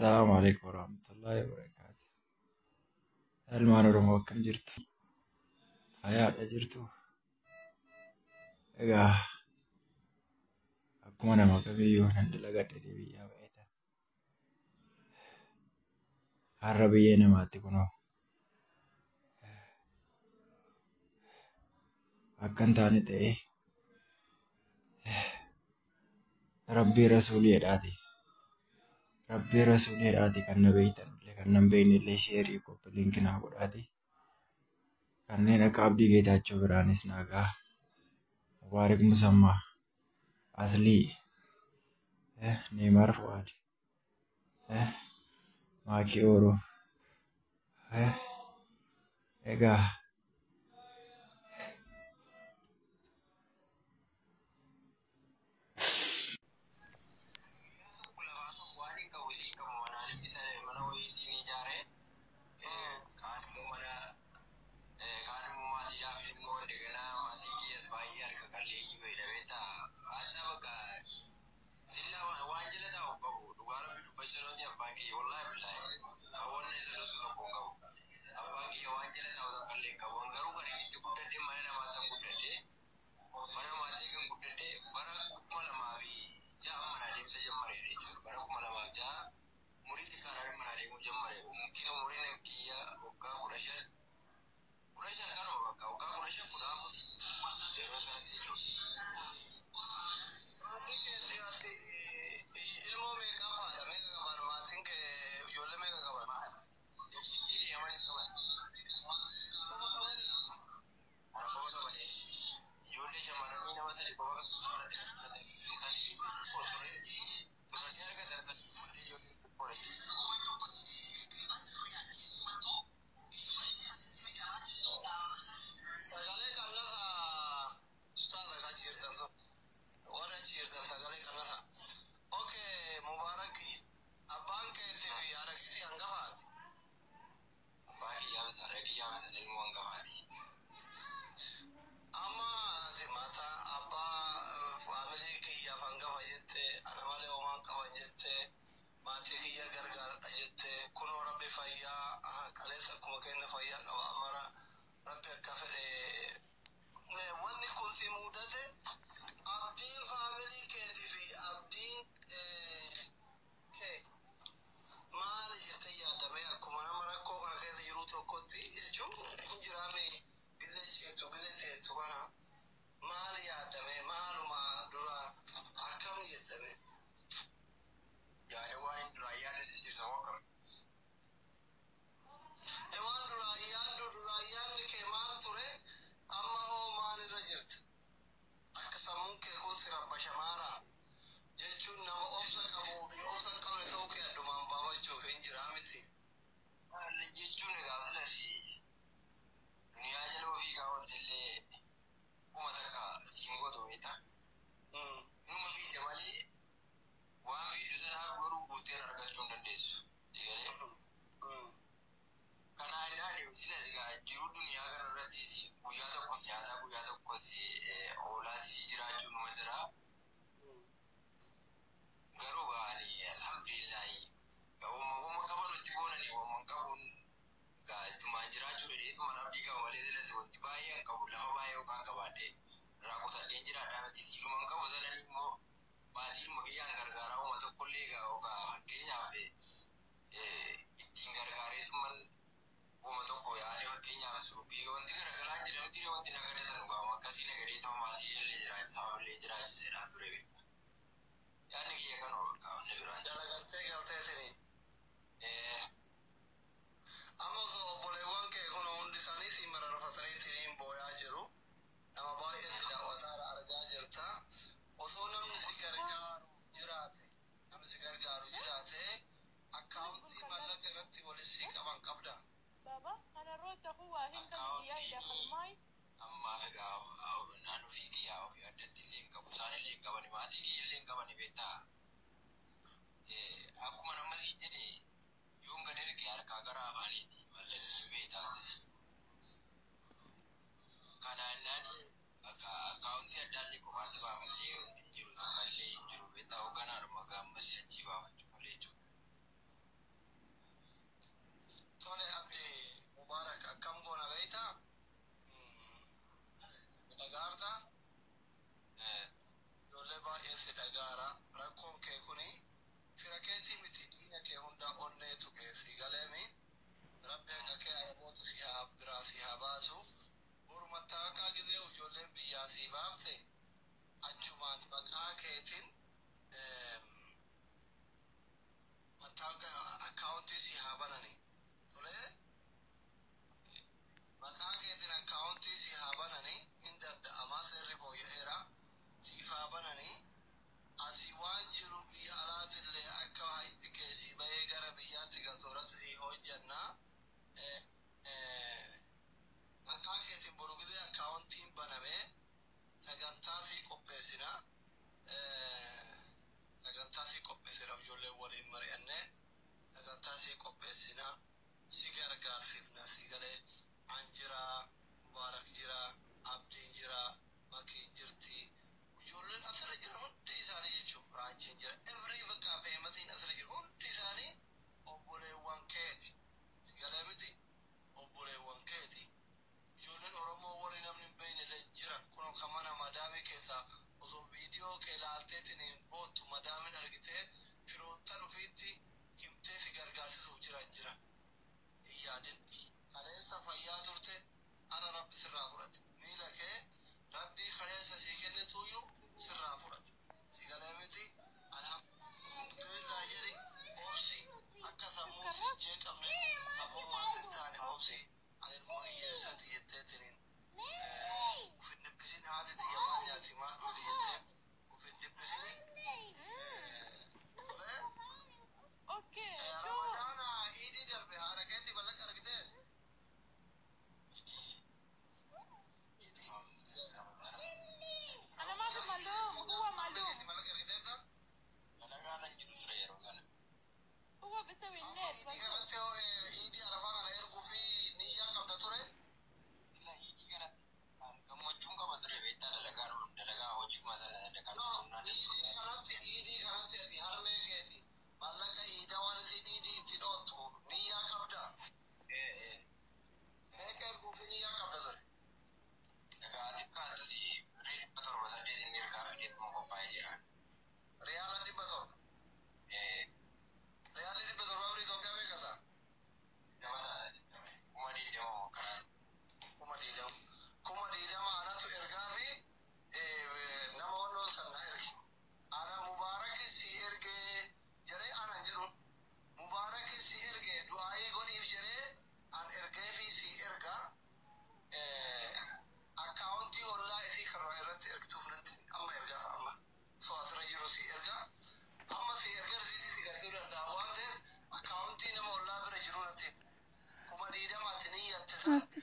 Assalaamu alaikum warahmatullahi wabarakaatu. Ilmaan Oromoo akkam jirtu? Fayyaadha jirtu? Egaa akkuma nama kamiyyuu nan dalagadhe biyyaa ba'eeta. Har'a biyya namaatti kunoo akka hin taane ta'ee Rabbii Rasuulii jedhaati. Rabbii Rasuulii jedhaati kan na beektan illee kan na hin beekne illee sheerii copy link naa godhaati. Kanneen akka Abdii Geetaachoo biraanis naa ga'a. Mubaarik Musammaa, Aslii, Neemaar Fu'aad, Maakii Ooroo. Egaa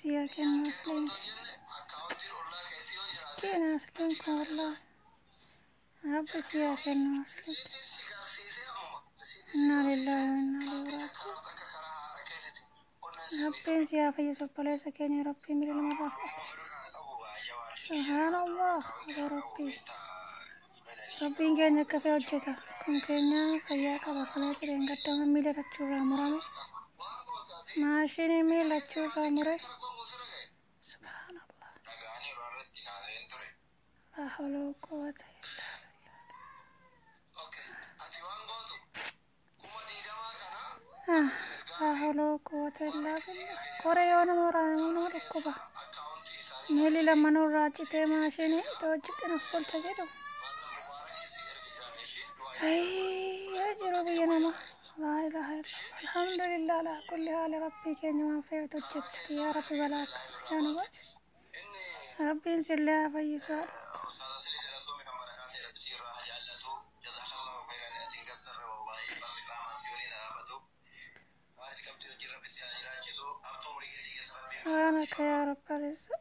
siyaa kennu asliin. Miskiina asliin kun wallaahi. Rabbi siyaa kennu asliin. Innaa lillaahi wa innaa ilaihi raaji'uun. Rabbiin siyaa fayyisu obboleessa keenya Rabbiin miila namarraa fudhate. Subhaanallah yaa Rabbii. Rabbiin keenya akka fee hojjeta. Kun keenya fayyaa qaba. Kaleessa dheengaddama miila lachuurraa murame. Maashinii miila lachuurraa mure. Subhaanallah. Laa hawla wa quwwata illaa billah. Laa hawla wa quwwata illaa billah. Qoree yoo nama waraanamu nama dhukkuba. Miilli lamanuu irraa citee maashinii itoo hojjedhan of bulcha jedhu. Ayii jiru biyya nama. Laa ilaaha illallah. Alhamdulillah alaa kulli haali Rabbii keenya waan feetu hojjette. Yaa Rabbi balaa akkana yaa nu baasi. Rabbiin sillee haa fayyisu haadha. Subhaanaka yaa Rabbi alisa.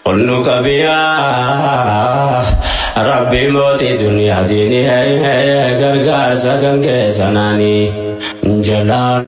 Ol nu qabiyaa Rabbi mootii duniyaatiin gargaarsa kan keessanaanii jalaan.